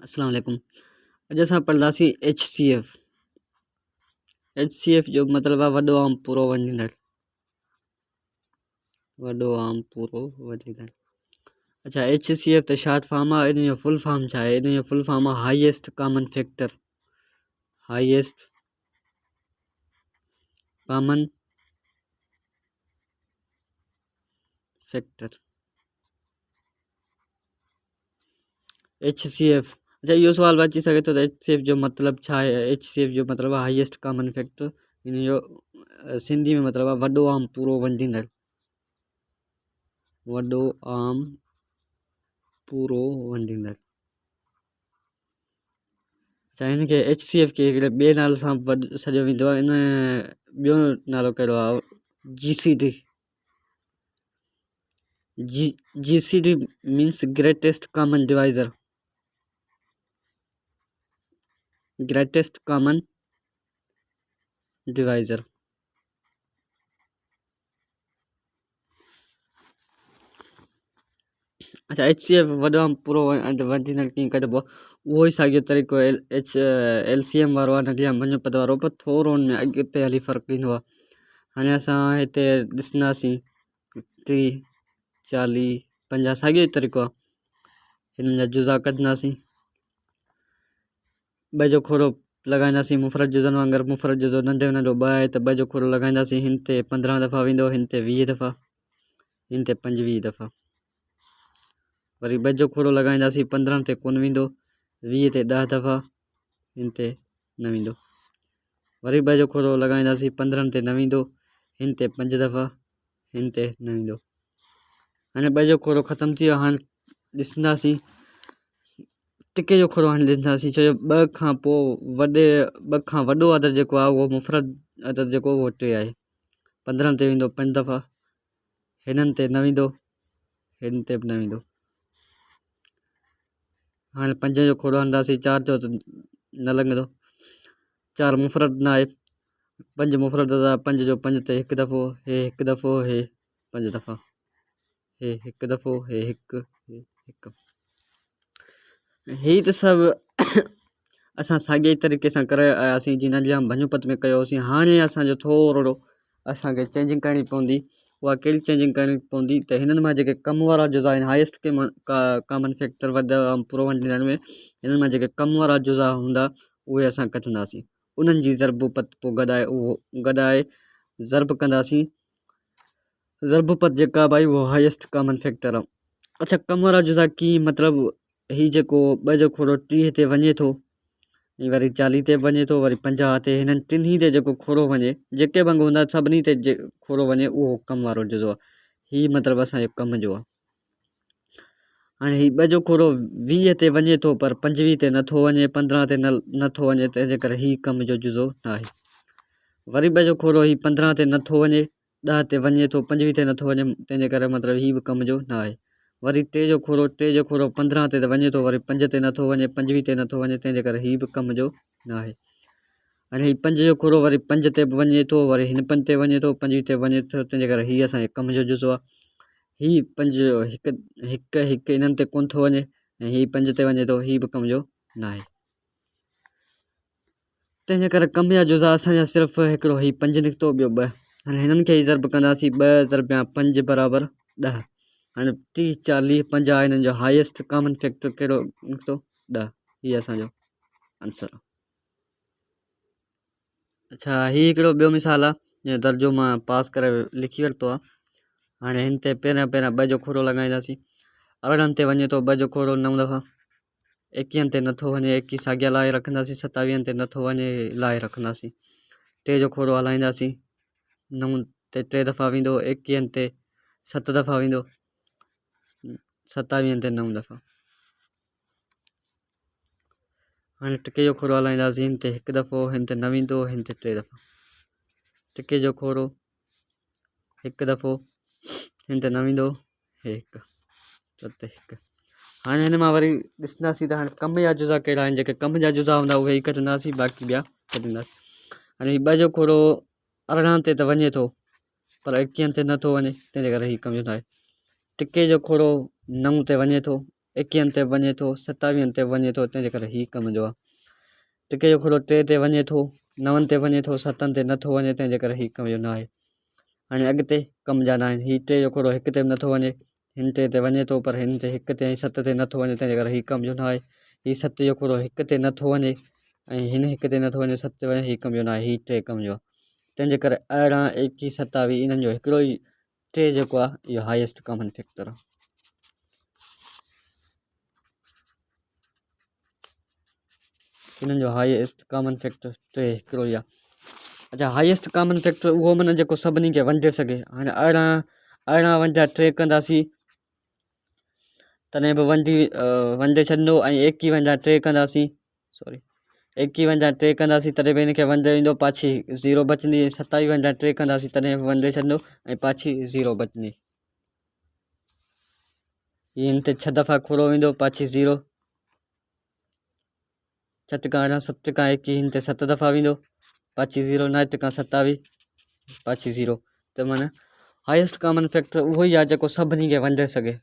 السلام عليڪم اڄ اسان پڙهنداسين H C F H C F جو مطلب آهي وڏو عام پورو وڃيندڙ وڏو عام پورو وڃيندڙ اچھا ايڇ سي ايف ته شارٽ فارم آهي ان جو فل فارم ڇا آهي ان جو فل فارم آهي highest common factor highest common factor H C F اچھا اهو سوال به اچي سگهي ٿو ته ايڇ سي ايف جو مطلب ڇا آهي ايڇ سي ايف جو مطلب آهي هائيسٽ ڪامن فيڪٽر ان جو سنڌي ۾ مطلب آهي وڏو عام پورو ونڊيندڙ وڏو عام پورو ونڊيندڙ اچھا هن کي ايڇ سي ايف کي هڪڙي ٻئي نالي سان سڏيو ويندو آهي ان ٻيو نالو ڪهڙو آهي جي C D G C D means greatest common divisor greatest common divisor اچھا ايڇ سي ايف وڏو پورو وڌيندڙ ڪيئن ڪڍبو اهو ئي ساڳيو طريقو ايڇ ايل سي ايم وارو آهي ننڍي ڀڃ پد وارو پر ٿورو ان ۾ اڳتي هلي فرق ايندو آهي هاڻي اسان هتي ڏسنداسين ٽيهه چاليهه 50 ساڳيو ئي طريقو آهي هنن جا جزا ڪڍنداسين ٻه جو کورو لڳائينداسين مفرد جزن وانگر مفرد جزو ننڍي ۾ ننڍو ٻه آهي ته ٻه جو کورو لڳائينداسين هن تي 15 دفعا ويندو هن تي 20 دفعا هن تي 25 دفعا وري ٻه جو کورو لڳائينداسين 15 تي ڪون ويندو 20 تي 10 دفعا هن تي نه ويندو وري ٻه جو کورو لڳائينداسين 15 تي نه ويندو هن تي 5 دفعا هن تي نه ويندو هاڻي ٻه جو کورو ختم ٿي ويو هاڻي ڏسنداسين ٽڪي جو کورو هاڻي ڏسنداسين ڇو جو ٻه کان پوء وڏي ٻه کان وڏو عدد جيڪو آهي اهو مفرد عدد جيڪو اهو ٽي آهي 15 تي ويندو پنج دفعا هنن تي نه ويندو هن تي به نه ويندو هاڻي پنج جو کورو هڻنداسين چار جو ته نه لڳندو چار مفرد نه آهي پنج مفرد ادا پنج جو پنج تي هڪ دفعو هي هڪ دفعو هي پنج دفعا هي هڪ دفعو هي هڪ هي هڪ هي ته سڀ اسان ساڳي ئي طريقي سان ڪري آياسين جيئن ننڍڙا ڀڃ پت ۾ ڪيوسين هاڻي اسانجو ٿورڙو اسانکي چينجنگ ڪرڻي پوندي اها ڪهڙي چينجنگ ڪرڻي پوندي ته هنن مان جيڪي ڪم وارا جزا آهن هائيسٽ ڪامن فيڪٽر وڌ پروون ۾ هنن مان جيڪي ڪم وارا جزا هوندا اهي اسان ڪڍنداسين انهن جي ضرب پت پوء گڏائي اهو گڏائي ضرب ڪنداسين ضرب پت جيڪا به آئي اهو هائيسٽ ڪامن فيڪٽر آهي اڇا ڪم وارا جزا ڪيئن مطلب هي جيڪو ٻه جو کوڙو 30 تي وڃي ٿو ۽ وري 40 تي به وڃي ٿو وري 50 تي هنن ٽنهي تي جيڪو کوڙو وڃي جيڪي به انگ هوندا سڀني تي کوڙو وڃي اهو ڪم وارو جزو آهي هي مطلب اسانجو ڪم جو آهي هاڻي هي ٻه جو کورو 20 تي وڃي ٿو پر 25 تي نٿو وڃي 15 تي نٿو وڃي تنهن جي ڪري هي ڪم جو جزو ناهي وري ٻه جو کورو هي 15 تي نٿو وڃي 10 تي وڃي ٿو 25 تي نٿو وڃي تنهن جي ڪري مطلب هي به ڪم جو ناهي وري ٽي جو کورو ٽي جو کورو 15 تي ته وڃي ٿو وري 5 تي نٿو وڃي 25 تي نٿو وڃي تنهن جي ڪري هي به ڪم جو ناهي هاڻي هي پنج جو کورو وري پنج تي به وڃي ٿو وري هن پنج تي وڃي ٿو 25 تي وڃي ٿو تنهن جي ڪري هي اسان جي ڪم جو جزو آهي هي پنج جو هڪ هڪ هڪ انهن تي ڪونه ٿو وڃي ۽ هي پنج تي وڃي ٿو هي به ڪم جو ناهي تنهن جي ڪري ڪم جا جزا اسان جا صرف هڪڙو هي پنج نڪتو ٻيو ٻه هاڻي هنن کي ئي ضرب ڪنداسين ٻه ضرب يا پنج برابر 10 هاڻي 30 40 50 هنن جو هائيسٽ ڪامن فيڪٽر ڪهڙو نڪتو 10 هي اسان جو آنسر آهي اڇا هي هڪڙو ٻيو مثال آ جنهن درجو مان پاس ڪري لکي ورتو آ هاڻي هن تي پهريان پهريان ٻه جو کورو لڳائينداسين 18 تي وڃي ٿو ٻه جو کورو نو دفعا 21 تي نٿو وڃي 21 ساڳيا لاهي رکنداسين 27 تي نٿو وڃي لاهي رکنداسين ٽي جو کورو هلائينداسين نو تي ٽي دفعا ويندو 21 تي ست دفعا ويندو 27 تي نو دفعا هاڻي ٽڪي جو کورو هلائينداسين هن تي هڪ دفعو هن تي نه ويندو هن تي ٽي دفعا ٽڪي جو کورو هڪ دفعو هن تي نه ويندو هي هڪ ست هڪ هاڻي هن مان وري ڏسنداسين ته هاڻي ڪم جا جزا ڪهڙا آهن جيڪي ڪم جا جزا هوندا اهي ئي ڪڍنداسين باقي ٻيا ڪڍنداسين هاڻي هي ٻه جو کورو 18 تي ته وڃي ٿو پر 21 تي نٿو وڃي تنهن جي ڪري هي ڪم جو ناهي ٽڪي جو کورو نو تي وڃي ٿو ايڪيهن تي به وڃي ٿو، ستاويهن تي به وڃي ٿو، تنهن جي ڪري هي ڪم جو آهي. ٽڪي جو کڙو ٽي تي وڃي ٿو، نون تي وڃي ٿو، ستن تي نٿو وڃي، تنهن جي ڪري هي ڪم جو ناهي. هاڻي اڳتي ڪم جا ناهن. هي ٽي جو کڙو هڪ تي به نٿو وڃي، هن ٽي تي وڃي ٿو پر هن تي هڪ تي ۽ ست تي نٿو وڃي، تنهن جي ڪري هي ڪم جو ناهي. هي ست جو کڙو هڪ تي نٿو وڃي ۽ هن هڪ تي نٿو وڃي، ست تي وڃي، هي ڪم جو ناهي. هي ٽي ڪم جو آهي. تنهن جي ڪري 18، 21، 27 انهن جو هڪڙو ئي ٽي جيڪو آهي اهو هائيسٽ ڪامن فيڪٽر آهي. انهن جو هائيسٽ ڪامن فيڪٽر ٽي هڪڙو ئي آهي. اچا هائيسٽ ڪامن فيڪٽر اهو معنيٰ جيڪو سڀني کي ونڊي سگهي. هاڻي 18 ونڊيا ٽي ڪنداسين تڏهن به ونڊي ڇڏندو ۽ 21 ونڊيا ٽي ڪنداسين سوري 21 ونڊيا ٽي ڪنداسين تڏهن به هن کي ونڊي ايندو پاڇي زيرو بچندي ۽ 27 ونڊيا ٽي ڪنداسين تڏهن به ونڊي ڇڏندو ۽ پاڇي زيرو بچندي. هي هن تي ڇهه دفعا کورو ويندو پاڇي زيرو. ڇهه ٽڪا 18، ست ٽڪا 21، هن تي ست دفعا ويندو پاڇي زيرو، نو ٽڪا 27 پاڇي زيرو. ته معنيٰ هائيسٽ ڪامن فيڪٽر اهو ئي آهي جيڪو سڀني کي ونڊي سگهي.